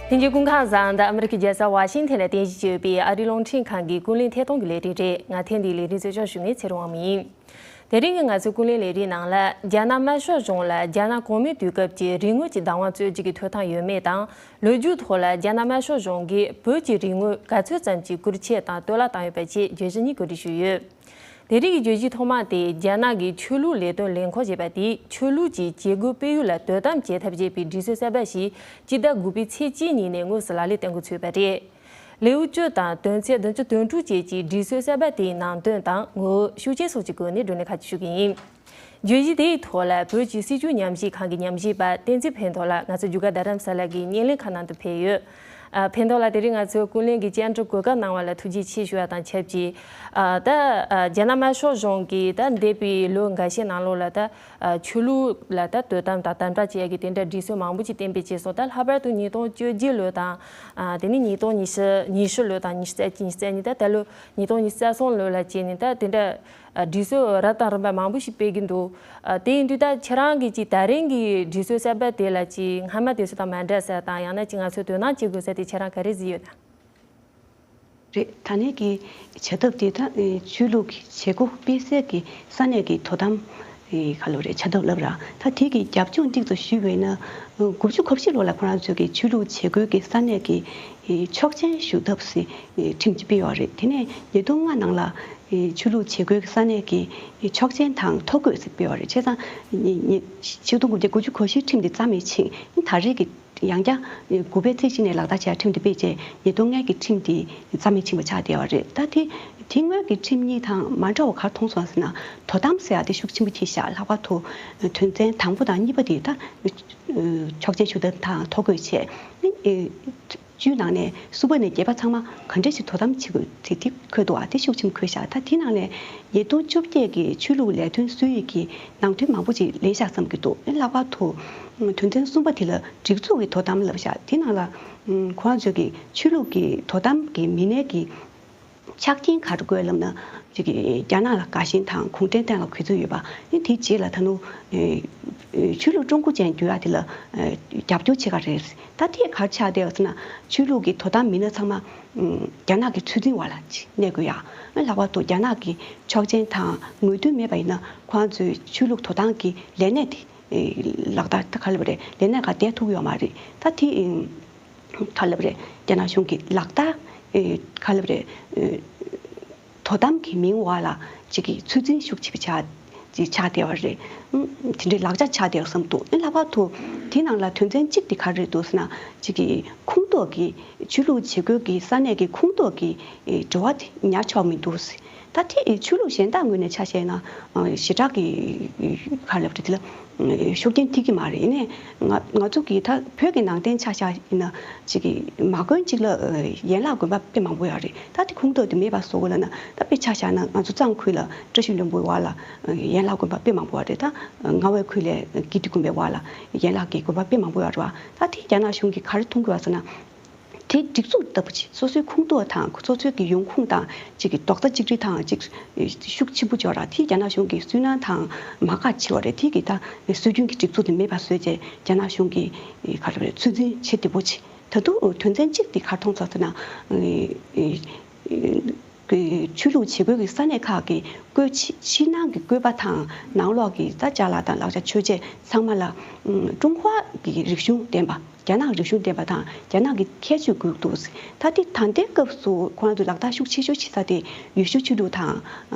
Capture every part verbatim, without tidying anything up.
ཐེངས་འདིའི་སྐུ་ཁམས་བཟང་། འདི་ཨ་མི་རི་ཀའི་རྒྱལ་ས་ཝ་ཤིང་ཐན་ལ་རྟེན་གཞི་བྱས་ཡོད་པའི་ཨ་རིའི་རླུང་འཕྲིན་ཁང་གི་ཀུན་གླེང་ཐད་གཏོང་གི་ལས་རིམ་རེད། ང་ཐེངས་འདིའི་ལས་རིམ་གཙོ་སྐྱོང་ཞུ་མཁན་ཚེ་རིང་དབང་མོ་ཡིན། དེ་རིང་གི་ང་ཚོའི་ཀུན་གླེང་ལས་རིམ་ནང་ལ། རྒྱ་ནག་དམར་ཤོག་གཞུང་ལ་རྒྱ་ནག་གོང་མའི་དུས་སྐབས་ཀྱི་རིག་དངོས་ཀྱི་བདག་དབང་རྩོད་རྒྱུ་གི་ཐོབ་ཐང་ཡོད་མེད་དང་། ལོ་རྒྱུས་ཐོག་ལ་རྒྱ་ནག་དམར་ཤོག་གཞུང་གིས་བོད་ཀྱི་རིག་དངོས་ག་ཚོད་ཙམ་གྱི་བཀོལ་སྤྱོད་དང་གཏོར་བརླག་བཏང་ཡོད་པ་བཅས་བརྗོད་གཞི་གཉིས་གོ་སྒྲིག་ཞུས་ཡོད། དེ་རིང་གི་བརྗོད་གཞིའི་ཐོག་མ་དེ། རྒྱ་ནག་གི་ཆོས་ལུགས་ལས་དོན་ལས་ཁུངས་ཞེས་པ་དེས་ཆོས་ལུགས་ཀྱི་བྱེད་སྒོ་སྤེལ་ཡུལ་ལ་དོ་དམ་བྱེད་ཐབས་ཅེས་པའི་སྒྲིག་སྲོལ་གསར་པ་ཞིག་སྤྱི་ཟླ་དགུ་པའི་ཚེས་གཅིག་ཉིན་ནས་དངོས་སུ་ལག་ལེན་བསྟར་འགོ་ཚུགས་པ་རེད། ལེའུ་བཅུ་དང་དོན་ཚན་བདུན་ཅུ་དོན་དྲུག་བཅས་ཀྱི་སྒྲིག་སྲོལ་གསར་པ་དེའི་ནང་དོན་དང་ངོ་བོ། ཤུགས་རྐྱེན་སོགས་ཀྱི་སྒོ་ནས་བགྲོ་གླེང་ཁ་ཤས་ཞུ་གི་ཡིན། བརྗོད་གཞི་དེའི་ཐོག་ལ་བོད་ཀྱི་སྲིད་བྱུས་ཉམས་ཞིབ་ཁང་གི་ཉམས་ཞིབ་པ་བསྟན་འཛིན་ཕན་ཐོགས་ལགས་ང་ཚོ་བརྒྱུད་སྐར་རྡ་རམ་ས་ལ་གི་བརྙན་ལེན་ཁང་ནང་དུ་ཕེབས་ཡོད། ཨ། ཕན་ཐོགས་ལགས། དེ་རིང་ང་ཚོའི་ཀུན་གླེང་གི་བཅར་འདྲི་གོ་སྐབས་གནང་བ་ལ་ཐུགས་རྗེ་ཆེ་ཞུ་བ་དང་ཆབས་ཅིག་ཨ། ད། ཨ། རྒྱ་ནག་དམར་ཤོག་གཞུང་གིས་ད་འདས་པའི་ལོ་འགའ་ཤས་ནང་ལོགས་ལ་ད། ཨ། ཆོས་ལུགས་ལ་ད་དོ་དམ་དང་དམ་དྲག་བྱེད་ཡ་གི་དེ་འདྲ་སྒྲིག་སྲོལ་མང་པོ་ཅིག་གཏན་འབེབས་བྱས་སོང་། ད་ལྷག་པར་དུ་ཉིས་སྟོང་བཅོ་བརྒྱད་ལོ་དང་། ཨ། དེ་ནས་ཉིས་སྟོང་ཉི་ཤུ། ཉི་ཤུ་ལོ་དང་ཉི་ཤུ་རྩ་གཅིག་ཉི་ཤུ་རྩ་གཉིས། ད་ད་ལོ་ཉིས་སྟོང་ཉི་ཤུ་རྩ་གསུམ་ལོ་ལ་བྱས་ནས་ད་དེ་འདྲ། ཨ། སྒྲིག་སྲོལ་རབ་དང་རིམ་པ་མང་པོ་ཞིག་སྤེལ་གྱི་འདུག་ཨ། དེ་ཡིན་དུས་ད་ཁྱེད་རང་གིས་ཅིག་ད་རིང་གི་སྒྲིག་སྲོལ་གསར་པ་དེ་ལ་ཅིག་སྔ་མ་དེ་ཚོ་དང་མ་འདྲ་ས་དང་། ཡང་ན་ཅིག་ང་ཚོས་དོ་སྣང་བྱེད་དགོས་ས་དེ་ཁྱེད་རང་ག་རེ་གཟིགས་ཡོད་དམ། རེད། ད་ནས་ཀྱི་བྱ་ཐབས་དེ་ད་ཆོས་ལུགས་ཀྱི་བྱེད་སྒོ་སྤེལ་སའི་གི་ས་གནས་ཀྱི་དོ་དམ་ག་ལབ་རེད། བྱ་ཐབས་ལབ་ར། ད་དེ་གི་རྒྱབ་ལྗོངས་ཏོག་ཙམ་ཞུས་པ་ཡིན་ན། དགུ་བཅུ་གོ་བཞི་ལོ་ལ་ཁོ་རང་ཚོས་ཀྱི་ཆོས་ལུགས་བྱེད་སྒོའི་གི་ས་གནས་ཀྱི་ཆོག་མཆན་ཞུ་ཐབས་སི་ཁྲིམས་ཅིག་སྤེལ་ཡོད་རེད། དེ་ནས་ཉིས་སྟོང་ལྔ་ནང་ལ་ཆོས་ལུགས་བྱེད་སྒོའི་ས་གནས་ཀྱི་ཆོག་མཆན་དང་ཐོ་འགོད་ཟེར་སྤེལ་བ་རེད། བྱས་ཙང་ཉི་ཉི་ཆིག་སྟོང་དགུ་བརྒྱ་དགུ་བཅུ་གོ་བཞིའི་ཁྲིམས་དེ་རྩ་མེད་ཕྱིན། ད་རེས་ཀྱི་ཡང་བསྐྱར་དགུ་པའི་ཚེས་གཅིག་ནས་ལག་བསྟར་བྱས་ཁྲིམས་དེ་སྤེལ་རྗེས་ཉིས་སྟོང་ལྔའི་གི་ཁྲིམས་དེ་རྩ་མེད་ཕྱིན་པ་ཆགས་བསྡད་པ་རེད། ད་དེ་དེ་སྔོན་གྱི་ཁྲིམས་གཉིས་དང་མ་འདྲ་བ་ག་རེ་མཐོང་སོང་ཟེར་ན། དོ་དམ་ཟེར་ཡ་དེ་ཤུགས་ཆེན་པོ་ཐེབས་ཤག་ལྷག་པར་དུ་དོན་ཚན་དང་པོ་དང་གཉིས་པ་དེ་ད་ཆོག་མཆན་ཞུ་ཐབས་དང་ཐོ་འགོད་བྱས། བཅུའི་ནང་ནས་གསུམ་པ་ནས་བརྒྱད་པ་ཚང་མ་ག་འདྲས་ཞིག་དོ་དམ་བྱེད་དགོས་དེ་དེ་འཁོད་འདུག་ཨ། དེ་ཤུགས་ཆེན་པོ་འཁོད་ཤག་ད་དེ་ནང་ནས་ཉིས་སྟོང་བཅོ་བརྒྱད་ཀྱི་ཆོས་ལུགས་ལས་དོན་སྲོལ་ཡིག་གི་ནང་དོན་མང་པོ་ཅིག་ལེན་ཤག་བསམ་གྱི་འདུག་ལྷག་པར་དུ་དོན་ཚན་གསུམ་པ་དེ་ལ་སྒྲིག་འཛུགས་ཀྱི་དོ་དམ་ལབ་ཤག་དེ་ནང་ལ་ཁོ་རང་ཚོས་ཀྱི་ཆོས་ལུགས་ཀྱི་དོ་དམ་གྱི་མི་སྣའི་གི་ཆ་རྐྱེན་ག་རེ་དགོས་ལབ་ན། ཅིག་གི་རྒྱ་ནག་ལ་དགའ་ཞེན་དང་གུང་ཁྲན་ཏང་ལ་གུས་བརྩི་ཡོད་པ། ཨེ་དེའི་རྗེས་ལ་ད་ནུ་ཨེ་ཨེ་ཆོས་ལུགས་ཀྲུང་གོ་ཅན་བསྒྱུར་ཡ་དེ་ལ་ཨེ་རྒྱབ་སྐྱོར་བྱེད་ག་རེད། ད་དེ་ག་རེ་ཆགས་བསྡད་ཡོད་ཟེར་ན། ཆོས་ལུགས་ཀྱི་དོ་དམ་མི་སྣ་ཚང་མ་ཨམ་རྒྱ་ནག་གི་ཚོད་འཛིན་འོག་ལ་ཅིག་གནས་དགོས་ཡ། ཨ་ལྷག་པར་དུ་རྒྱ་ནག་གི་ཆོག་མཆན་དང་ངོས་འཛིན་མེད་པ་ཡིན་ན་ཁོ་རང་ཚོའི་ཆོས་ལུགས་དོ་དམ་གྱི་ལས་གནས་དེ་ཨེ་ལག་བསྟར་ད་ག་ལབ་རེད། ལས་གནས་ག་བསྡད་ཐུབ་ཡོད་མ་རེད། ད་དེ་ཨེ་ག་ལབ་རེད། རྒྱ་ནག་གཞུང་གི་ལག་བསྟར་ཨེ་ག་ལབ་རེད། ཨེ་དོ་དམ་གྱི་མིང་འོག་ལ་ཅིག་གི་ཚོད་འཛིན་ཤུགས་ཆེ་བ་ཆགས་ཅིག་ཆགས་བསྡད་པ་རེད། ཨུམ་དེ་འདྲའི་ལག་ཆ་ཆགས་བསྡད་པ་བསམ་འདུག་ཨེ་ལྷག་པར་དུ་དེ་ནང་ལ་དོན་ཚན་གཅིག་དེ་ག་རེ་རེད་འདུག་ཟེར་ན། ཅིག་གི་ཁོངས་གཏོགས་ཀྱི་ཆོས་ལུགས་བྱེད་སྒོའི་གི་ས་གནས་ཀྱི་ཁོངས་གཏོགས་ཀྱི་ཨེ་འབྲེལ་བ་དེ་ཉར་ཆོག་མི་འདུག་ཟེར། ད་དེ་ཆོས་ལུགས་གཞན་དག་ངོས་ནས་ཆ་བཞག་ན་ཨ་ཞེ་དྲག་གི་ག་རེ་ལབ་དེ་ལ་ཤུགས་རྐྱེན་ཐེབས་ཀྱི་མ་རེད། ཡིན་ནའི་ང་ང་ཚོ་གི་ད་བོད་ཀྱི་ནང་བསྟན་ཆ་བཞག་ཡིན་ན་ཅིག་གི་མ་དགོན་གཅིག་ལ་ཡན་ལག་དགོན་པ་དཔེ་མང་པོ་ཡོད་རེད། ད་དེ་ཁོངས་གཏོགས་དེ་མེད་པ་བཟོ་དགོས་ལབ་ན་ད་དཔེ་ཆ་བཞག་ན་ང་ཚོ་གཙང་ཁུལ་ལ་བཀྲ་ཤིས་ལྷུན་པོའི་བར་ལ་ཡན་ལག་དགོན་པ་དཔེ་མང་པོ་ཡོད་རེད། ད་རྔ་བའི་ཁུལ་ལ་ཀིརྟི་དགོན་པའི་བར་ལ་ཡན་ལག་གི་དགོན་པ་དཔེ་མང་པོ་ཡོད་རེད་བ། ད་དེ་རྒྱ་ནག་གཞུང་གིས་ག་རེ་མཐོང་གི་ཡོད་ཟེར་ན། དེ་སྒྲིག་འཛུགས་ལྟ་བུ་ཅིག་སོ་སོའི་ཁོངས་གཏོགས་དང་སོ་སོའི་གི་ཡོང་ཁུངས་དང་ཅིག་གི་རྡོག་རྩ་གཅིག་སྒྲིལ་དང་ཅིག་ཤུགས་ཆེན་པོ་འཇོག་ར། དེ་རྒྱ་ནག་གཞུང་གི་སུན་སྣང་དང་མ་དགའ་ཆེ་བ་རེད། དེ་གི་ད་སྲོལ་རྒྱུན་གྱི་སྒྲིག་འཛུགས་དེ་མེད་པ་བཟོས་རྗེས་རྒྱ་ནག་གཞུང་གི་ག་རེ་རེད། ཚོད་འཛིན་བྱེད་བདེ་པོ་ཅིག་ད་དུང་དོན་ཚན་གཅིག་དེ་ག་རེ་མཐོང་ཚར་ཟེར་ན། ཆོས་ལུགས་བྱེད་སྒོའི་གི་ས་གནས་ཁག་གི་བཀོད་ཕྱི་ཕྱི་ནང་གི་བཀོད་པ་དང་ནང་ལོགས་ཀྱི་ད་ཅ་ལག་དང་ལག་ཆ་མཆོད་ཆས་ཚང་མ་ལ་ཀྲུང་ཧྭ་གི་རིག་གཞུང་ལྡན་པ། རྒྱ་ནག་རིག་གཞུང་ལྡན་པ་དང་རྒྱ་ནག་གི་ཁྱད་ཆོས་དགོས་འདུག་ད་དེ་ད་ལྟའི་སྐབས་སུ་ཁོ་རང་ཚོ་ལག་བསྟར་ཤུགས་ཆེ་ཤོས་བྱེད་ས་དེ་ཡེ་ཤུ་ཆོས་ལུགས་དང་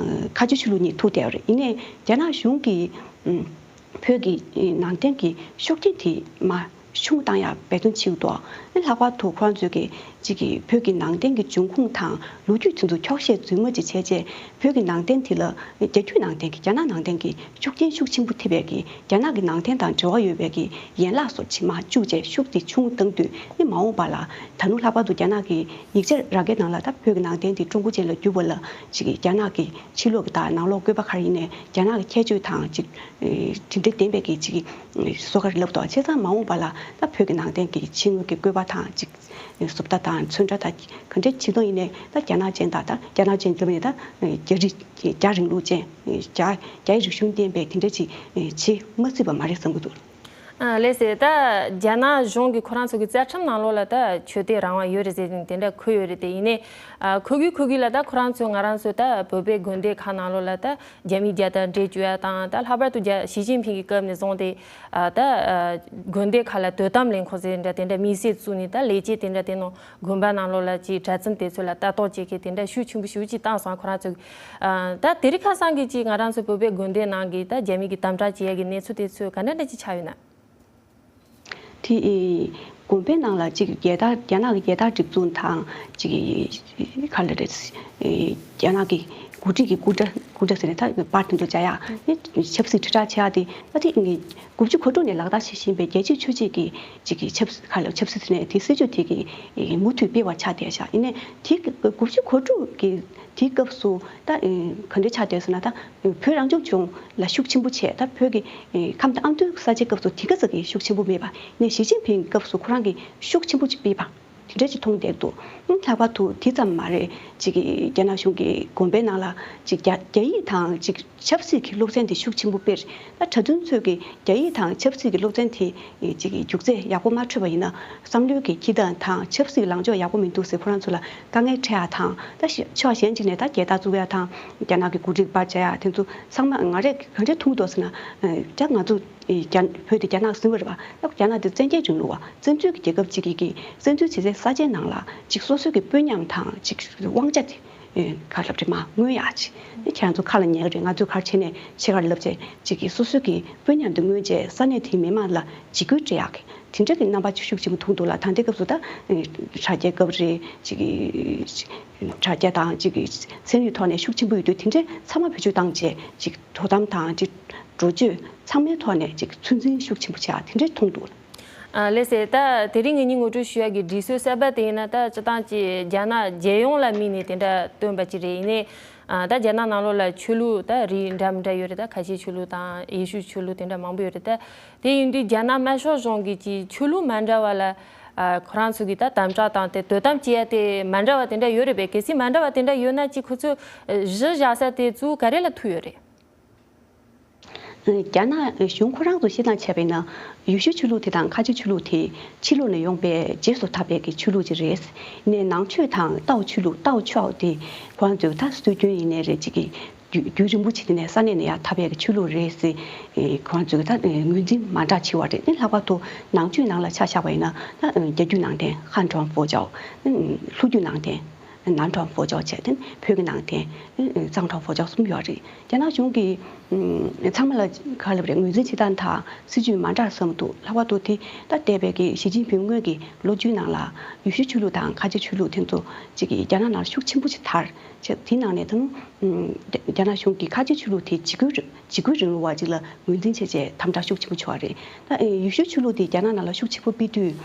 ཁ་ཆེ་ཆོས་ལུགས་གཉིས་ཐུག་བསྡད་པ་རེད། ཡིན་ནའི་རྒྱ་ནག་གཞུང་གིས་བོད་ཀྱི་ནང་བསྟན་གྱི་ཤུགས་རྐྱེན་དེ་མར་ཆུང་བཏང་ཡག་འབད་བརྩོན་བྱེད་ཀྱི་འདུག་ལྷག་པར་དུ་ཁོ་རང་ཚོས་ཀྱི་གཅིག་གི་བོད་ཀྱི་ནང་བསྟན་གྱི་འབྱུང་ཁུངས་དང་ལོ་རྒྱུས་དེ་ཚོ་འཁྱོག་བཤད་རྫུན་མ་ཅིག་བྱས་རྗེས་བོད་ཀྱི་ནང་བསྟན་དེ་ལ་རྒྱ་བརྒྱུད་ནང་བསྟན་གྱི་རྒྱ་ནག་ནང་བསྟན་གྱི་ཤུགས་རྐྱེན་ཤུགས་ཆེན་པོ་ཐེབས་པའི་གི་རྒྱ་ནག་གི་ནང་བསྟན་དང་འབྲེལ་བ་ཡོད་པའི་གི་ཡན་ལག་སོགས་ཅིག་མར་བཅུག་རྗེས་ཤུགས་དེ་ཆུང་བཏང་དུས་ནི་མ་འོངས་པ་ལ་ད་ནུ་ལྷག་པར་དུ་རྒྱ་ནག་གི་ཡིག་ཆ་ར་སྐད་ནང་ལ་ད་བོད་ཀྱི་ནང་བསྟན་དེ་ཀྲུང་གོ་ཅན་ལ་བསྒྱུར་བ་ལ་ཅིག་གི་རྒྱ་ནག་གི་ཕྱི་ལོགས་ཀྱི་དང་ནང་ལོགས་བཀོད་པ་ག་རེ་ཡིན་ནའི་རྒྱ་ནག་གི་ཁྱད་ཆོས་དང་ཅིག་དེ་འདྲ་ལྡན་པའི་གི་ཅིག་གི་བཟོ་ག་རེ་ལབ་དོ། བྱས་ཙང་མ་འོངས་པ་ལ་ད་བོད་ཀྱི་ནང་བསྟན་གྱི་ཕྱི་དངོས་ཀྱི་བཀོད་པ་དང་ཅིག་བཟོ་ལྟ་དང་ཚོན་ཁྲ་དང་ག་འདྲ་ཅིག་དང་ཡིན་ནའི་ད་རྒྱ་ནག་ཅན་དང་ད་རྒྱ་ནག་ཅན་ལབ་ནས་ད་རྒྱ་རིགས་རྒྱ་རིང་ལུགས་ཅན་རྒྱ་རྒྱའི་རིག་གཞུང་ལྡན་པའི་དེ་འདྲ་ཅིག་བྱེད་མ་སྲིད་པ་མ་རེད་བསམ་གྱི་འདུག་ཨ་ལགས་སེ། ད་རྒྱ་ནག་གཞུང་གིས་ཁོ་རང་ཚོ་གི་རྩ་ཁྲིམས་ནང་ལོགས་ལ་ད་ཆོས་དད་རང་དབང་ཡོད་རེད་ཟེར་ནས་དེ་འདྲ་འཁོད་ཡོད་རེད་དེ། ཡིན་ནའི་ཨ་འཁོད་གི་འཁོད་གི་ལ་ད་ཁོ་རང་ཚོས་ང་རང་ཚོ་ད་བོད་པའི་དགོན་སྡེ་ཁག་ནང་ལོགས་ལ་ད་རྒྱ་མིའི་རྒྱལ་དར་འབྲད་བཅུག་ཡ་དང་། ད་ལྷག་པར་དུ་རྒྱ་ཞི་ཅིན་ཕིང་གི་སྐབས་ནས་བཟུང་སྟེ་ཨ་ད་ཨ་དགོན་སྡེ་ཁག་ལ་དོ་དམ་ལས་ཁུངས་ཟེར་འདྲ་དེ་འདྲ་དམིགས་བསལ་བཙུགས་ནས་ད་ལས་བྱེད་དེ་འདྲ་དེ་ནང་དགོན་པ་ནང་ལོགས་ལ་ཅིག་གྲྭ་བཙུན་དེ་ཚོ་ལ་ལྟ་རྟོག་བྱེད་མཁན་དེ་འདྲ་ཤུགས་ཆེན་པོ་ཞེ་པོ་ཅིག་བཏང་སོང་། ཁོ་རང་ཚོས་ཨ་ད་དེ་རིང་ཁ་སང་གི་ཅིག་ང་རང་ཚོ་བོད་པའི་དགོན་སྡེ་ནང་གི་ད་རྒྱ་མི་གིས་དམ་དྲག་བྱེད་ཡ་གི་གནས་ཚུལ་དེ་ཚོ་ག་འདྲ་འདྲ་ཅིག་ཆགས་ཡོད་ན། དེ་ཨེ་དགོན་པའི་ནང་ལ་ཅིག་རྒྱལ་དར་རྒྱ་ནག་གི་རྒྱལ་དར་སྒྲིག་འཛུགས་དང་ཅིག་ག་ལ་རེད། ཨེ་རྒྱ་ནག་གི་འགོ་ཁྲིད་ཀྱི་སྐུ་འདྲ་སྐུ་འདྲ་ཟེར་ནས་ད་པར་དེ་ཚོ་སྦྱར་ཡ་ནི་ཆབ་སྲིད་དྲིལ་བསྒྲགས་བྱེད་ཡ་དེ་ད་དེ་ངས་དགུ་བཅུ་གོ་དྲུག་ནས་ལག་བསྟར་བྱེད་བཞིན་པའི་རྒྱལ་སྤྱིའི་ཆོས་བརྒྱུད་ཀྱི་ཅིག་གི་ཆབ་སྲིད་ག་ལ་ཆབ་སྲིད་ཟེར་ནས་དེ་སྲིད་ཇུས་དེ་གི་མུ་མཐུད་སྤེལ་བ་ཆགས་བསྡད་ཤག་ཡིན་ནའི་དེ་དགུ་བཅུ་གོ་དྲུག་གི་དེའི་སྐབས་སུ་ད་ཨེ་ག་འདྲ་ཆགས་བསྡད་ཟེར་ན། ད་བོད་རང་སྐྱོང་ལྗོངས་ལ་ཤུགས་ཆེན་པོ་བྱས། ད་བོད་ཀྱི་ཨེ་ཁམས་དང་ཨ་མདོའི་ས་ཆའི་སྐབས་སུ་དེ་ག་ཙམ་གྱི་ཤུགས་ཆེན་པོ་མེད་པ། ནས་ཞི་ཅིན་ཕིང་སྐབས་སུ་ཁོ་རང་གིས་ཤུགས་ཆེན་པོ་ཅིག་སྤེལ་བ་དེ་འདྲ་ཅིག་མཐོང་བསྡད་འདུག་ཨང་། ལྷག་པར་དུ་དེ་ཙམ་མ་རེད། ཅིག་གི་རྒྱ་ནག་གཞུང་གི་དགོན་པའི་ནང་ལ་ཅིག་རྒྱ་རྒྱ་ཡིག་དང་ཅིག་ཆབ་སྲིད་ཀྱི་སློབ་ཚན་དེ་ཤུགས་ཆེན་པོ་སྤེལ། ད་གྲྭ་བཙུན་ཚོས་ཀྱི་རྒྱ་ཡིག་དང་ཆབ་སྲིད་ཀྱི་སློབ་ཚན་དེ་ཅིག་གི་རྒྱུགས་ཚད་ཡག་པོ་མ་འཕྲོད་པ་ཡིན་ན་བསམ་བློའི་གི་འཁྱེར་སྟངས་དང་ཆབ་སྲིད་ལངས་ཕྱོགས་ཡག་པོ་མི་འདུག་ཟེར་ཁོ་རང་ཚོ་ལ་དཀའ་ངལ་འཕྲད་ཡ་དང་། ད་ཕྱོགས་གཞན་ཅིག་ནས་ད་རྒྱལ་དར་བཙུགས་ཡ་དང་རྒྱ་ནག་གི་འགོ་ཁྲིད་པར་བྱ་ཡ་དེ་ཚོ་ཚང་མ་ང་རས་ག་འདྲས་མཐོང་གི་འདུག་ཟེར་ན། ད་ང་ཚོ་རྒྱ་བོད་དེ་རྒྱ་ནག་ཟིན་པ་རེད་པ། ད་རྒྱ་ནག་དེ་བཙན་རྒྱལ་རིང་ལུགས་པ་བཙན་འཛུལ་གྱི་རྒྱལ་ཁབ་ཅིག་གི་གི་བཙན་འཛུལ་བྱེད་སའི་ས་ཆའི་ནང་ལ་ཅིག་སོ་སོའི་གི་དཔོན་ཉམས་དང་ཅིག་དབང་ཆ་དེ་ཨེ་ག་ལབ་རེད་མ་མངོན་ཡག་ཅིག་ཨེ་ཁྱེད་རང་ཚོ་ཁ་ལ་ཉན་རེད། ང་ཚོས་ག་རེ་བྱས་ནས་ཕྱེད་ཀར་ལབ་བྱས་ཅིག་གི་སོ་སོའི་གི་དཔོན་ཉམས་དེ་མངོན་བྱས་ས་གནས་དེའི་མི་མང་ལ་འཇིགས་སྐུལ་སྤྲད་ཡག་གི་དེ་འདྲ་གི་རྣམ་པ་ཤུགས་ཆེན་པོ་མཐོང་འདུག་ལ། ད་ལྟའི་སྐབས་སུ་ད་ཨེ་དྲ་རྒྱའི་སྐབས་རེད། ཅིག་གི་དྲ་རྒྱ་དང་ཅིག་གི་ཚན་རིག་ཐོག་ནས་ཤུགས་ཆེན་པོ་ཡོད་དུས་དེ་འདྲའི་ཚང་མ་བེད་སྤྱོད་བཏང་བྱས་ཅིག་དོ་དམ་དང་ཅིག་འགྲོ་སྐྱོད་ཚང་མའི་ཐོག་ནས་ཅིག་ཚོད་འཛིན་ཤུགས་ཆེན་པོ་བྱས་དེ་འདྲའི་མཐོང་འདུག་ཨ་ལགས་སེ། ད་དེ་རིང་ངེད་གཉིས་ངོ་སྤྲོད་ཞུ་ཡ་གི་སྒྲིག་སྲོལ་གསར་པ་དེ་ཡིན་ན། ད་སྤྱིར་བཏང་གི་རྒྱ་ནག་རྒྱལ་ཡོངས་ལ་དམིགས་ནས་དེ་འདྲ་བཏོན་པ་ཅིག་རེད། ཡིན་ནའི་ཨ་ད་རྒྱ་ནག་ནང་ལོགས་ལ་ཆོས་ལུགས་ད་རིགས་འདྲ་མི་འདྲ་ཡོད་རེད། ད་ཁ་ཆེའི་ཆོས་ལུགས་དང་ཡེ་ཤུའི་ཆོས་ལུགས་དེ་འདྲ་མང་པོ་ཡོད་རེད། ད་དེ་ཡིན་དུས་རྒྱ་ནག་དམར་ཤོག་གཞུང་གིས་ཀྱི་ཆོས་ལུགས་མ་འདྲ་བ་ལ་ཨ་ཁོ་རང་ཚོ་གིས་ད་དམ་དྲག་བཏང་སྟེ་དོ་དམ་བྱེད་ཡ་དེ་མ་འདྲ་བ་དེ་འདྲ་ཡོད་རེད་པས། གལ་སྲིད་མ་འདྲ་བ་དེ་འདྲ་ཡོད་ན་ཅིག་ཁོ་ཚོས་ཨ་གཞི་བཞག་ས་དེ་ཚོ་ག་རེ་ལ་ཐུག་ཡོད་རེད། རྒྱ་ནག་གཞུང་ཁོ་རང་ཚོ་བཤད་སྟངས་བྱས་པ་ཡིན་ན། ཡེ་ཤུ་ཆོས་ལུགས་དེ་དང་ཁ་ཆེ་ཆོས་ལུགས་དེ་ཕྱི་ལོགས་ནས་ཡོང་པའི་རྗེས་སུ་འཐབ་པའི་གི་ཆོས་ལུགས་ཅིག་རེད། ནས་ནང་ཆོས་དང་ཏའོ་ཆོས་ལུགས་ཏའོ་ཆོས་དེ་ཁོ་རང་ཚོས་ད་སྲོལ་རྒྱུན་ཡིན་ནའི་རེད། ཅིག་གི་རྒྱུན་རྒྱུན་རིང་པོ་ཕྱིན་ནས་ས་གནས་ནས་ཡར་འཐབ་པའི་གི་ཆོས་ལུགས་རེད་ཟེར། ཁོ་རང་ཚོས་ད་ངོས་འཛིན་མ་འདྲ་བྱས་པ་རེད། ནས་ལྷག་པར་དུ་ནང་ཆོས་ནང་ལ་ཆ་བཞག་པ་ཡིན་ན། ད་རྒྱ་རྒྱུད་ནང་བསྟན་ཧན་ཀྲུང་ཧྥོ་ཅའོ། ལྷོ་རྒྱུད་ནང་བསྟན་ནན་ཀྲུང་ཧྥོ་ཅའོ་བྱས། དེ་བོད་ཀྱི་ནང་བསྟན་གཙང་ཀྲུང་ཧྥོ་ཅའོ་གསུམ་ཡོད་རེད། རྒྱ་ནག་གཞུང་གིས་ཚང་མ་ལ་ག་ལབ་རེད། ངོས་འཛིན་བྱེད་སྟངས་དང་སྲིད་ཇུས་མ་འདྲ་བསམ་འདུག་ལྷག་པར་དུ་དེ་ད་འདས་པའི་གི་ཞི་ཅིན་ཕིང་སྔོན་གྱི་ལོ་བཅུའི་ནང་ལ་ཡེ་ཤུ་ཆོས་ལུགས་དང་ཁ་ཆེ་ཆོས་ལུགས་དེ་ཚོ་ཅིག་གི་རྒྱ་ནག་ནང་ཤུགས་ཆེན་པོ་ཅིག་དར་བྱས། དེའི་ནང་ནས་ད་ནི་རྒྱ་ནག་གཞུང་གིས་ཁ་ཆེ་ཆོས་ལུགས་དེ་འཇིགས་སྐུལ་འཇིགས་སྐུལ་རིང་ལུགས་པ་ཅིག་ལ་ངོས་འཛིན་བྱས་བྱས་དམ་དྲག་ཤུགས་ཆེན་པོ་བྱུང་བ་རེད། ད་ཡེ་ཤུ་ཆོས་ལུགས་དེ་རྒྱ་ནག་ནང་ལ་ཤུགས་ཆེན་པོ་སྤེལ་དུས།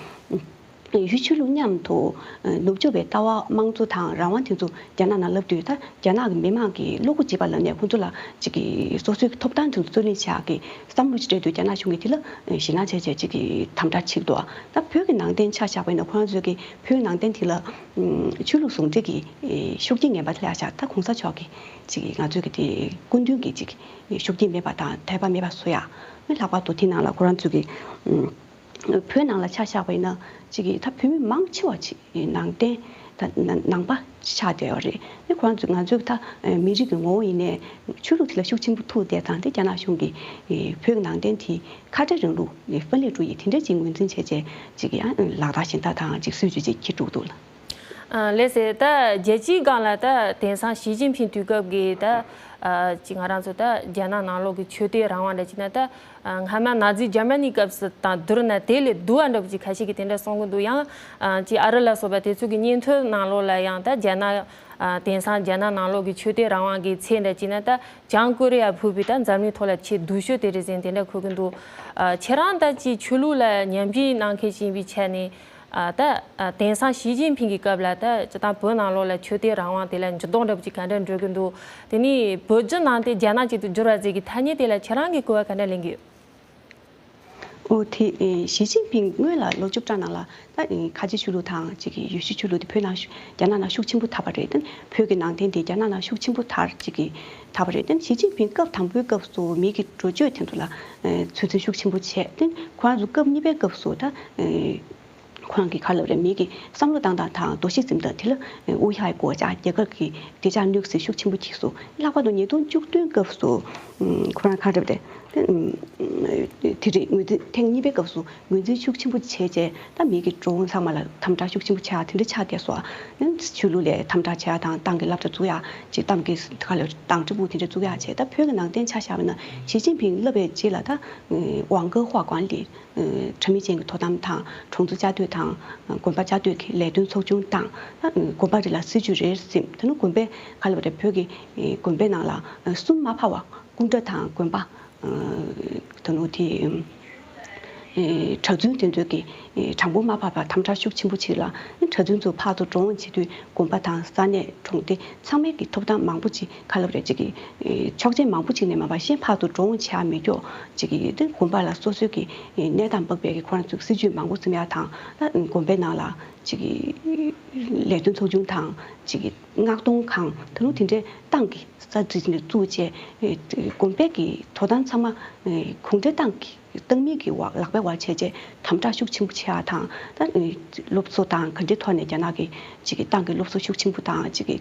ཡེ་ཤུ་ཆོས་ལུགས་མཉམ་དུ་ནུབ་ཕྱོགས་པའི་ལྟ་བ་དམངས་གཙོ་དང་རང་དབང་དེ་ཚོ་རྒྱ་ནག་ནང་ལབ་དུས། ད་རྒྱ་ནག་གི་མི་མང་གིས་བློ་སྒོ་འབྱེད་པ་ལབ་ནས་ཁོང་ཚོ་ལ་ཅིག་གི་སོ་སོའི་ཐོབ་ཐང་དེ་ཚོ་རྩོད་ལེན་བྱ་གི་བསམ་བློ་ཅིག་སྤྲད་དུས། རྒྱ་ནག་གཞུང་གིས་དེ་ལ་ཞེད་སྣང་བྱས་བྱས་ཅིག་གི་དམ་དྲག་བྱེད་ཀྱི་འདུག་ད་བོད་ཀྱི་ནང་བསྟན་ཆ་བཞག་པ་ཡིན་ན། ཁོ་རང་ཚོའི་གི་བོད་ནང་བསྟན་དེ་ལ་ཆོས་ལུགས་ཟུང་འབྲེལ་གྱི་ཤུགས་རྐྱེན་ངན་པ་སླེབས་ཤག་ད་གོང་ས་མཆོག་གིས་ཅིག་གི་ང་ཚོའི་གི་དེ་སྐུ་མདུན་གྱི་ཅིག་ཤུགས་རྐྱེན་མེད་པ་དང་དད་པ་མེད་པ་བཟོ་ཡ། ལྷག་པར་དུ་དེ་ནང་ལ་ཁོ་རང་ཚོའི་གི་བོད་ནང་ལ་ཆ་བཞག་པ་ཡིན་ན། ཅིག་གིས་ད་བོད་མི་མང་ཆེ་བ་ཅིག་ནང་བསྟན་ད་ནང་པ་ཆགས་བསྡད་ཡོད་རེད། ཨ་ནི་ཁོ་རང་ཚོ་ང་ཚོའི་ད་མི་རིགས་ཀྱི་ངོ་བོ་ཡིན་ནའི་ཆོས་ལུགས་དེ་ལ་ཤུགས་ཆེན་པོ་ཐུག་བསྡད་སྟངས་དེ་རྒྱ་ནག་གཞུང་གིས་བོད་ནང་བསྟན་དེ་ཁ་བྲལ་རིང་ལུགས་ཀྱི་ཕུན་ལས་གྲུ་ཡི་དེ་འདྲ་ཅིག་ངོས་འཛིན་བྱས་བྱས་ཅིག་ཡང་ལག་བསྟར་གཞན་དག་དང་ཅིག་སྲིད་ཇུས་ཅིག་འཁྱེར་འགྲོ་གི་འདུག་ལ། ཨ་ལགས་སེ། ད་རྒྱལ་སྤྱིའི་སྒང་ལ་ད་དེང་སང་ཞི་ཅིན་ཕིང་དུས་སྐབས་ཀྱི་ད་ཅིག་ང་རང་ཚོ་ད་རྒྱ་ནག་ནང་ལོགས་ཀྱི་ཆོས་དད་རང་དབང་འདྲ་ཅིག་ན། ད་སྔ་མ་ནཱ་ཛི་འཇར་མ་ནིའི་སྐབས་སུ་དང་བསྡུར་ན་དེ་ལས་སྡུག་པ་འདྲ་པོ་ཅིག་ཁ་ཤས་ཀྱིས་དེ་འདྲ་གསུང་གི་འདུག་ཡང་ཅིག་ཨ་རི་ལ་སོགས་པ་དེ་ཚོ་གི་སྙན་ཐོའི་ནང་ལོགས་ལ་ཡང་ད་རྒྱ་ནག་དེང་སང་རྒྱ་ནག་ནང་ལོགས་ཀྱི་ཆོས་དད་རང་དབང་གི་ཚད་འདྲ་ཅིག་ན། ད་བྱང་ཀོ་རི་ཡ་ཕུད་པའི་ད་འཛམ་གླིང་ཐོག་ལ་ཆེས་སྡུག་ཤོས་དེ་རེད་ཟེར་དེ་འདྲ་འཁོད་གི་འདུག་ཁྱེད་རང་ད་ཅིག་ཆོས་ལུགས་ལ་ཉམས་ཞིབ་གནང་མཁན་ཞིག་ཡིན་པའི་ཆ་ནས། ཨ་ད་ཨ་དེང་སང་ཞི་ཅིན་ཕིང་གི་སྐབས་ལ་ད་སྤྱིར་བཏང་བོད་ནང་ལོགས་ལ་ཆོས་དད་རང་དབང་དེ་ལ་འགྱུར་ལྡོག་འདྲ་པོ་ཅིག་ག་འདྲ་འགྲོ་གི་འདུག་དེ་ནས་བོད་བརྒྱུད་ནང་བསྟན་རྒྱ་ནག་ཅིག་ཏུ་འགྱུར་བ་ཟེར་གི་ཐ་སྙད་དེ་ལ་ཁྱེད་རང་གིས་གོ་བ་ག་འདྲ་ལེན་གི་ཡོད། ཨོ་དེ་ཨེ་ཞི་ཅིན་ཕིང་སྔོན་ལ་ལོ་བཅུ་ཕྲག་ནང་ལ་ད་ཨེ་ཁ་ཆེ་ཆོས་ལུགས་དང་གཅིག་གི་ཡེ་ཤུ་ཆོས་ལུགས་དེ་བོད་ནང་ཤུ་རྒྱ་ནག་ནང་ཤུགས་ཆེན་པོ་དར་བ་རེད། ད་བོད་ཀྱི་ནང་བསྟན་དེ་རྒྱ་ནག་ནང་ཤུགས་ཆེན་པོ་དར་གཅིག་གི་དར་བ་རེད། ད་ཞི་ཅིན་ཕིང་སྐབས་དང་པོའི་སྐབས་སུ་མི་གི་འགྲོ་སྤྱོད་དེ་ཚོ་ལ་ཨེ་ཚོད་འཛིན་ཤུགས་ཆེན་པོ་བྱས། ད་ཁོ་རང་ཚོ་སྐབས་གཉིས་པའི་སྐབས་སུ་ད་ཨེ་ཁོ་རང་གི་ག་ལབ་རེད། མི་གི་བསམ་བློ་བཏང་སྟངས་དང་འདུ་ཤེས་འཛིན་སྟངས་དེ་ལ་ཨུ་ཧའི་སྒོ་ལྕགས་རྒྱ་གར་གྱི་བདེ་འཇགས་གནོད་སེལ་ཤུགས་ཆེན་པོ་གྱིས་སོ། ལྷག་པར་དུ་ཉིས་སྟོང་བཅུ་བདུན་སྐབས་སུ་ཁོ་རང་ག་ལབ་རེད། དེ་རེད། ངོས་འཛིན་ཐེངས་གཉིས་པའི་སྐབས་སུ་ངོས་འཛིན་ཤུགས་ཆེན་པོ་བྱས་རྗེས་ད་མི་གི་འགྲོ་འོང་ཚང་མ་ལ་དམ་དྲག་ཤུགས་ཆེན་པོ་བྱ་དེ་འདྲ་ཆགས་བསྡད་སོ། ཆོས་ལུགས་ལ་དམ་དྲག་བྱ་དང་ཏང་གི་སློབ་གྲྭ་བཙུགས་ཡ་ཅིག་ཏང་གི་ག་ལབ་ཏང་ཀྲི་པུའུ་དེ་འདྲ་བཙུགས་ཡ་བྱས། ད་བོད་ཀྱི་ནང་བསྟན་ཆ་བཞག་པ་ན་ཞི་ཅིན་ཕིང་སླེབས་པའི་རྗེས་ལ་ད་ཝང་ཀའོ་ཧྭ་ཀོན་ལི། ཨ་དྲ་མིག་ཅན་གྱི་དོ་དམ་དང་གྲོང་ཚོ་བཅའ་སྡོད་དང་དགོན་པ་བཅའ་སྡོད་ཀྱི་ལས་དོན་ཚོགས་ཆུང་བཏང་། ཨ་དགོན་པ་རེ་ལ་སྲིད་ཇུས་རེ་ཟིན། དེ་ནས་དགོན་པའི་ག་ལབ་རེད། བོད་ཀྱི་ཨེ་དགོན་པའི་ནང་ལ་ཨ་གསུམ་མ་ཕར་བ་སྐུ་འདྲ་དང་དགོན་པ་ཨ་དེ་ནས་དེ་ཨེ་གྲྭ་བཙུན་དེ་ཚོའི་གི་ཨེ་གྲངས་འབོར་མ་ཕར་བ་དམ་དྲག་ཤུགས་ཆེན་པོ་བྱེད་ལ། གྲྭ་བཙུན་ཚོ་ཕར་ཚུར་འགྲོ་འོང་བྱེད་དུས་དགོན་པ་དང་ས་གནས་གྲོང་སྡེ་ཚང་མའི་གི་ཐོབ་ཐང་མང་པོ་ཅིག་ག་ལབ་རེད། ཅིག་གི་ཨེ་ཆོག་མཆན་མང་པོ་ཅིག་ནས་མ་པ་གཞན་ཕར་ཚུར་འགྲོ་འོང་བྱེད་ཡ་མེད་ཀྱོག་ཅིག་གི་དེ་དགོན་པ་ལ་སོ་སོའི་གི་ཨེ་གནས་སྟངས་དཔག་པའི་གི་ཁོ་རང་ཚོའི་སྲིད་ཇུས་མང་པོ་འཛིན་ཡ་དང་། ད་དགོན་པའི་ནང་ལ་ཅིག་གི་ལས་དོན་ཚོགས་ཆུང་དང་ཅིག་གི་མངགས་གཏོང་ཁང་དེ་ནས་དེ་འདྲའི་ཏང་གི་ས་ཚིགས་ནས་བཙུགས་བྱས། ཨེ་དགོན་པའི་གི་དོ་དམ་ཚང་མ་ཨེ་གུང་ཁྲན་ཏང་གི་ཏང་མི་གི་འོག་ལག་པའི་འོག་བྱས་བྱས་དམ་དྲག་ཤུགས་ཆེན་པོ་བྱེད་ཡ་དང་། ད་ཨེ་སློབ་གསོ་དང་ག་འདྲའི་ཐོག་ནས་རྒྱ་ནག་གི་ཅིག་གི་ཏང་གི་སློབ་གསོ་ཤུགས་ཆེན་པོ་དང་། ཅིག་གི་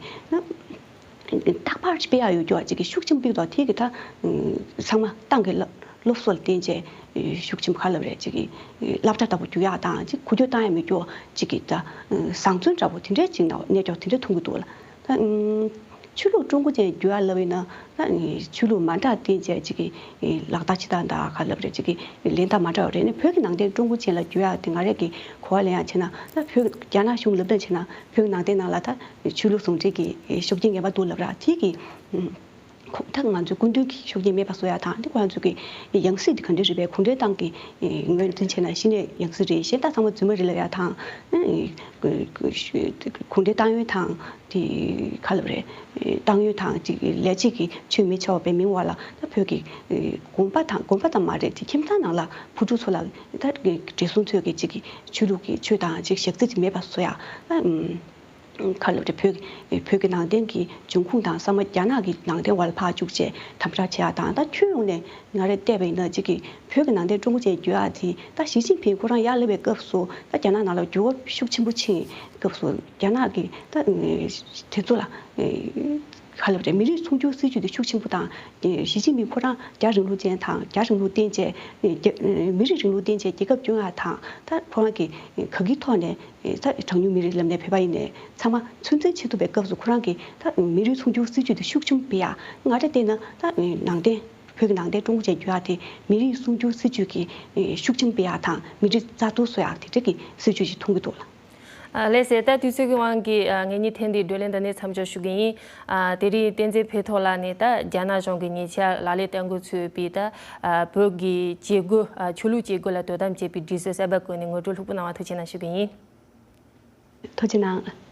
རྟག་པར་སྤེལ་ཡ་ཡོད་རྒྱུ་ཅིག་གི་ཤུགས་ཆེན་པོ་ཡོད་དོ། དེ་གི་ད་ཚང་མ་ཏང་གི་སློབ་སློབ་གསོ་ལ་བརྟེན་བྱས་ཤུགས་ཆེན་པོ་ག་ལབ་རེད། ཅིག་གི་སློབ་གྲྭ་ལྟ་བུ་བསྒྱུར་ཡ་དང་། ཅིག་འགུལ་སྐྱོད་བཏང་ཡ་མེད་རྒྱུ་ཅིག་གི་ད་བཟང་བཙོན་འདྲ་པོ་དེ་འདྲའི་ཅིག་ནང་གནས་ཀྱོག་དེ་འདྲ་མཐོང་གི་འདུག་ལ། ད་ཆོས་ལུགས་ཀྲུང་གོ་ཅན་བསྒྱུར་ཡ་ལབ་ཡིན་ན། ད་ཆོས་ལུགས་མ་འདྲ་བརྟེན་བྱས་ཅིག་གི་ལག་བསྟར་བྱེད་སྟངས་དང་ག་ལབ་རེད། ཅིག་གི་ལེན་སྟངས་མ་འདྲ་བ་རེད། ནི་བོད་ཀྱི་ནང་བསྟན་ཀྲུང་གོ་ཅན་ལ་བསྒྱུར་ཡ་དེ་ང་རང་གི་གོ་བ་ལེན་ཡ་བྱས་ན། ད་བོད་རྒྱ་ནག་གཞུང་ལབ་སྟངས་བྱས་ན་བོད་ཀྱི་ནང་བསྟན་ནང་ལ་ད་ཆོས་ལུགས་ཟུང་འབྲེལ་གྱི་ཤུགས་རྐྱེན་ངན་པ་འདུག་ལབ་ར། དེ་གི་ཁོ་ད་ང་ཚོའི་སྐུ་མདུན་གྱི་ཤུགས་རྐྱེན་མེད་པ་བཟོ་ཡ་དང་། དེ་ཁོ་རང་ཚོ་གི་ཡང་སྲིད་དེ་ག་འདྲ་རེད་པས། གུང་ཁྲན་ཏང་གི་ངོས་འཛིན་བྱས་ན་གཞི་ནས་ཡང་སྲིད་རེད། གཞན་དག་ཚང་མ་རྫུན་མ་རེད་ལབ་ཡ་དང་། གུང་ཁྲན་ཏང་ཡོན་དང་དེ་ག་ལབ་རེད། ཏང་ཡོན་དང་ཅིག་ལས་བྱེད་ཀྱི་ཆོས་མི་ཆོག་པའི་མིང་འོག་ལ་ད་བོད་ཀྱི་དགོན་པ་དང་། དགོན་པ་ཙམ་མ་རེད། དེ་ཁྱིམ་ཚང་ནང་ལ་བུ་ཕྲུག་ཚོ་ལ་ད་བགྲེས་སོང་ཚོས་ཀྱི་ཅིག་གི་ཆོས་ལུགས་ཀྱི་ཆོས་དང་ཅིག་ཞག་རྩི་ཅིག་མེད་པ་བཟོ་ཡ། ཨ་ཨམ། ག་ལབ་རེད། བོད་བོད་ཀྱི་ནང་བསྟན་གྱི་འབྱུང་ཁུངས་དང་ས་མ་རྒྱ་ནག་གི་ནང་བསྟན་འོག་ལ་ཕར་བཅུག་བྱས་དམ་དྲག་བྱེད་ཡ་དང་། ད་ཁྱོན་ཡོངས་ནས་ང་རས་བལྟས་པ་ཡིན་ན་ཅིག་གི་བོད་ཀྱི་ནང་བསྟན་ཀྲུང་གོ་ཅན་བསྒྱུར་ཡ་དེ་ད་ཞི་ཅིན་ཕིང་ཁོ་རང་ཡར་སླེབས་པའི་སྐབས་སུ་ད་རྒྱ་ནག་ནང་ལ་འགྱུར་བ་ཤུགས་ཆེན་པོ་ཕྱིན་སྐབས་སུ་རྒྱ་ནག་གི་ད་དེ་ཚོ་ལ་ག་ལབ་རེད། མི་རིགས་ཚོགས་སྐྱོང་སྲིད་ཇུས་དེ་ཤུགས་ཆེན་པོ་དང་། ཞི་ཅིན་ཕིང་ཁོ་རང་རྒྱ་རིང་ལུགས་ཅན་དང་། རྒྱ་རིང་ལུགས་བསྟེན་བྱས་རྒྱ་མི་རིགས་རིང་ལུགས་བསྟེན་བྱས་རྒྱལ་ཁབ་སྐྱོང་ཡ་དང་། ད་ཁོ་རང་གི་ག་གི་ཐོག་ནས་ད་གྲངས་ཉུང་མི་རིགས་ལབ་ནས་བོད་པ་ཡིན་ནས་ཚང་མ་ཚོད་འཛིན་བྱེད་ཐུབ་པའི་སྐབས་སུ་ཁོ་རང་གིས་ད་མི་རིགས་ཚོགས་སྐྱོང་སྲིད་ཇུས་དེ་ཤུགས་ཆེན་པོ་སྤེལ་ཡ། ང་རས་བལྟས་ན་ད་ནང་བསྟན་བོད་ཀྱི་ནང་བསྟན་ཀྲུང་གོ་ཅན་བསྒྱུར་ཡ་དེ་མི་རིགས་ཚོགས་སྐྱོང་སྲིད་ཇུས་ཀྱི་ཤུགས་ཆེན་པོ་སྤེལ་ཡ་དང་། མི་རིགས་རྩ་གཏོར་བཟོ་ཡ་དེ་འདྲ་གི་སྲིད་ཇུས་ཤིག་མཐོང་གི་འདུག་ལ། ཨ་ལགས་སེ། ད་དུས་ཚོད་ཀྱི་དབང་གིས་ཨ་ངེད་གཉིས་ཐེངས་འདིའི་བགྲོ་གླེང་འདི་ནས་མཚམས་འཇོག་ཞུ་གི་ཡིན། ཨ་དེ་རིང་བསྟན་འཛིན་ཕུན་ཐོགས་ལགས་ནས་ད་རྒྱ་ནག་གཞུང་གིས་ཉེ་ཆར་ལག་ལེན་བསྟར་འགོ་ཚུགས་པའི་ད་ཨ་བོད་ཀྱི་བྱེད་སྒོ། ཨ་ཆོས་ལུགས་བྱེད་སྒོ་ལ་དོ་དམ་བྱེད་པའི་སྒྲིག་སྲོལ་གསར་པ་བཀོད་ནས་ངོ་སྤྲོད་ལྷུག་པོ་གནང་བར་ཐུགས་རྗེ་གནང་ཞུ་གི་ཡིན། ཐུགས་རྗེ་གནང་།